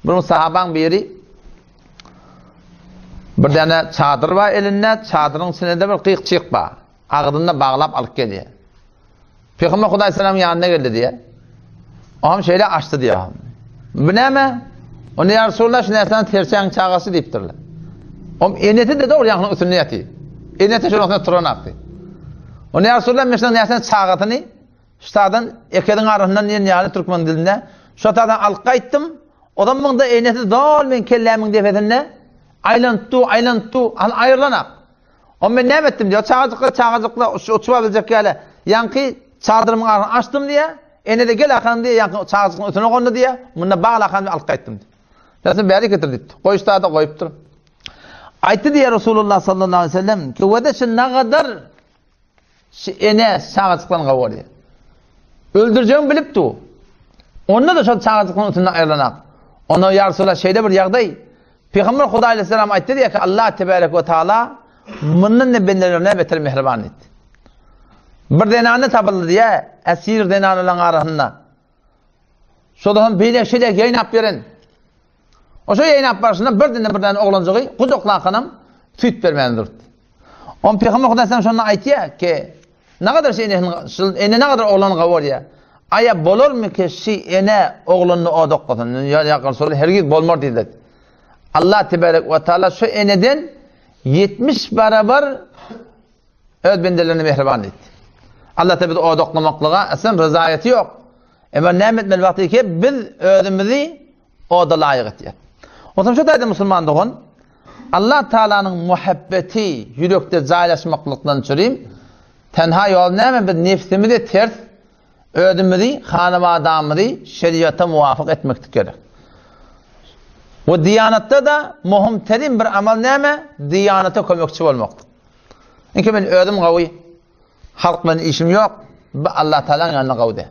Bir sahabaň biri bir däne çadyr bar elinde, çadyryň içinde bir gyk-çyk bar. Agzynda baglap alyp gelýär. Pygamber Hudaý salam ýanyna geldi diýýär. Oňam şeýle açdy diýýär. Bu näme? Onda ýa Resulullah şu närsani serçäň çagasy diýipdirler. Om enesi de dogry ýaňkynyň üstünde ýatyr. Enesi şonuň üstünde turan akdy. Onda ýa Resulullah men şunuň närsani çagasyny şu taýdan ekeziň arasyndan diýen ýaly türkmen dilinde şu taýdan alyp gaýtdym. Ozam muňda enesi dol men kellämiň depesinde aýlanyp dur, aýlanyp dur, hal aýrylanak. Onda men näme etdim diýýär. Çagajyklar, çagajyklar uçup biljek ýaly. Ýaňky çadyrymyň arasyny açdym diýýär. Ene-de gel akan diýýär, ýaňky çagajygyň üstüne gondy diýýär. Munda bal akan alyp gaýtdym diýýär. Sen bäri getir diýipdir. Goýuşda-da goýupdyr. Aýtdy diýýär Resulullah sallallahu aleyhi ve sellem, ki wede şu nagadar Şu ene çagajykdan gawy bolýar. Öldürjegini bilip dur. Onda-da şol çagajyklaryň üstünden aýrylanak. Onda ýa Resulallah şeýle bir ýagdaý, Pygamber Hudaý aleyhisselam aýtdy diýýär ki, Allah tebarek we taala mundan da bendelerine beter mähriban diýdi. Bir zenany tapyldy diýýär, esir zenanlaryň arasynda. Şol hem beýle şeýle ýaýnap beren. Oşo ýaýnap barşynda birden bir däne oglanjygy gujaklakanam süýt bermän durdy. On Pygamber Hudaý sen şonda aýtýar ki, nagadar şi enesini, şul ene nagadar oglany gawy bolýar. Aýa bolarmy ki şi ene oglanyny odaklasyn? Ýa ýa Resul hergiz bolmar diýdiler. Allah tebarek we taala şu eneden 70 barabar öz bendelerine mähriban diýdi. Allah te bizi odaklamaklyga aslan rızaýeti ýok. Emma näme etmeli wagty ki biz özümizi oda laýyk etýär. Onsoň şu taýda musulman dogan Allah Taalanyň muhabbeti ýürekde jaýlaşmaklykdan çürim tenha ýol näme biz nefsimize ters özümizi hanabadamyzy şeriata muwafyk etmeklik gerek. We diýanatda da muhim terim bir amal näme? Diýanata kömekçi bolmakdyr. Inki men özüm gawy, halk bilen işim ýok, bu Allah Taalanyň ýanynda gawy däl.